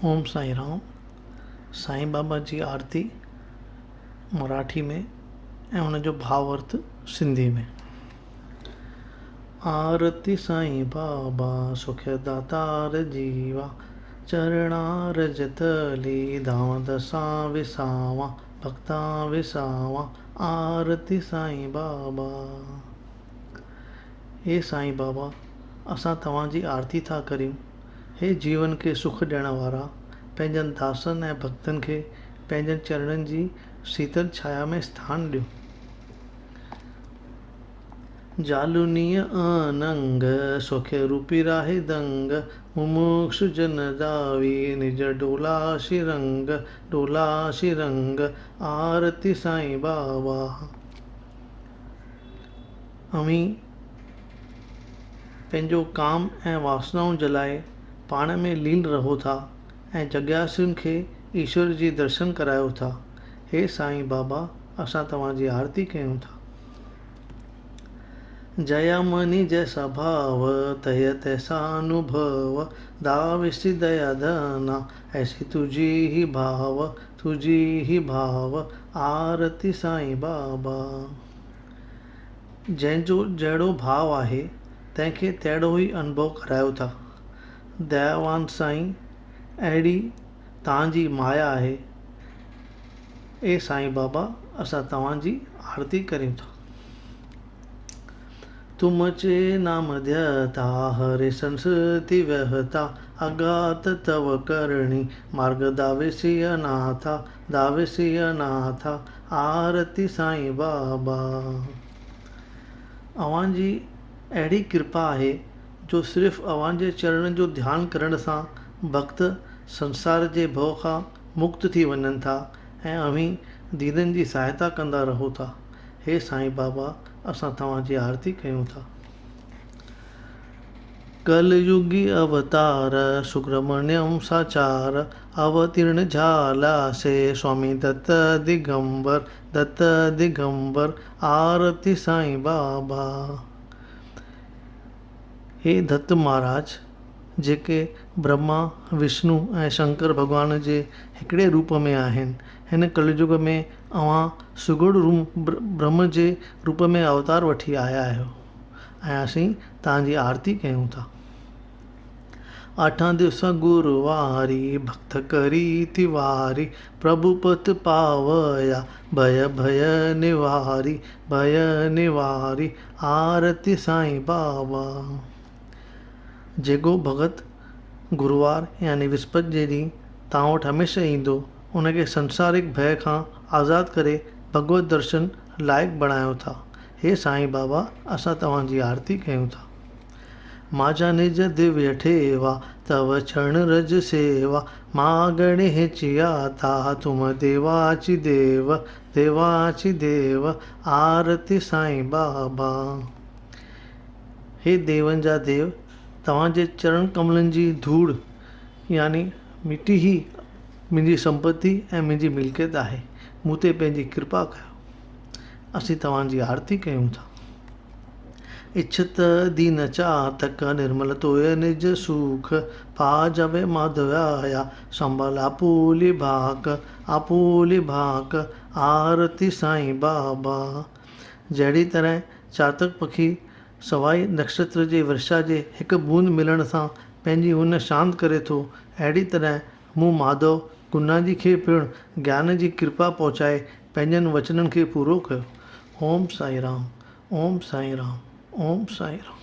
اوم سائين رام سائين بابا جي آرتي مراٺي ۾ ۽ ان جو ڀاوارٿ سنڌي ۾. آرتي سائين بابا سک داتار جيوا چرڻار جتلي ڌانء دسان وساوان ڀڳتان وساوان آرتي سائين بابا. اي سائين بابا اسان توهان جي آرتي ٿا ڪريون. هي جيون کي سک ڏيڻ وارا، پنهنجن داسن ۽ ڀڳتن کي پنهنجن چرڻن جي سيتل ڇايا ۾ اسٿان ڏيو. جالونيء اننگ، سوکي روپي راهي دنگ، مموڪش جن داوي، نج ڊولا شرنگ، ڊولا شرنگ، آرتي سائين بابا. اوهين پنهنجو ڪام ۽ واسنائون جلائي پاڻ ۾ لين رهو ٿا ۽ جڳياسين کي ايشور جي درشن ڪرايو ٿا. هي سائين بابا اسان توهان جي آرتي ڪيون ٿا. جيا مني جيسا ڀاو تهي تيسا انوڀو داويسي ديا ڌنا ايسي تجهي هي ڀاو تجهي هي ڀاو آرتي سائين بابا. جنهن جو جهڙو ڀاء آهي، تنهن کي تهڙو ئي انڀو ڪرايو ٿا. دياوان سائين، اهڙي توهان جي مايا آهي. اي سائين بابا، اسان توهان جي آرتي ڪريون ٿا. تم چي نام ڌيتا، هري سنسرتي وهتا، اگات تئو ڪرڻي، مارڳ داويسي اناٿا، داويسي اناٿا، آرتي سائين بابا. اوهان جي اهڙي ڪرپا آهي جو صرف اوهان جي چرڻن جو ڌيان ڪرڻ سان ڀڳت سنسار جي ڀؤ کان مڪت ٿي وڃن ٿا ۽ اوهين دينن جي سهائتا ڪندا رهو ٿا. هي سائين بابا اسان توهان جي آرتي ڪيون ٿا. ڪل يگي اوتار، سبرمڻيم ساچار، اوتيرڻ جھالا سي، سوامي دت دگمبر، دت دگمبر، آرتي سائين بابا. هي دت مهاراج جيڪي برهما، وشنو ۽ شنڪر ڀڳوان جي هڪڙي روپ ۾ آهن، هن ڪليجگ ۾ اوهان سگهڙ برهم جي روپ ۾ اوتار وٺي آيا آهيو. ۽ اسين توهان جي آرتي ڪيون ٿا. آٺان ديوسان گرواري، ڀڳت ڪري ٿي واري، پرڀو پت پاويا، ڀئه ڀئه نواري، ڀئه نواري، آرتي سائين بابا. جيڪو ڀڳت گروار يعني وسپت جي ڏينهن توهان وٽ هميشه ايندو، ان کي سنسارڪ ڀئه کان آزاد ڪري ڀڳوت درشن لائق بڻايو ٿا. هي سائين بابا اسان توهان جي آرتي ڪيون ٿا. ماجا نج دويه ٺيوا، تو چرڻ رج سيوا، ماڳڻي هيچيا تا، تم ديواچي ديو، ديواچي ديو، آرتي سائين بابا. هي ديون جا ديو توهان جي چرڻ ڪملن جي ڌوڙ يعني مٽي ئي منهنجي سمپتي ۽ منهنجي ملڪيت آهي، مون تي پنهنجي ڪرپا ڪيو. اسين توهان جي آرتي ڪيون ٿا. اڇت دين چاتڪ نرمل توئي نج سوک، پا جوي ماڌويايا سنڀل آپولي ڀاڪ، آپولي ڀاڪ، آرتي سائين بابا. جهڙي طرح چاتڪ پکي سوائي نڪشتر جي ورشا جي هڪ بوند ملڻ سان پنهنجي اون شانت ڪري ٿو، اهڙي طرح مون ماڌو گناجي کي پڻ گيان جي ڪرپا پهچائي پنهنجن وچنن کي پورو ڪيو. اوم سائين رام اوم سائين رام اوم سائين رام.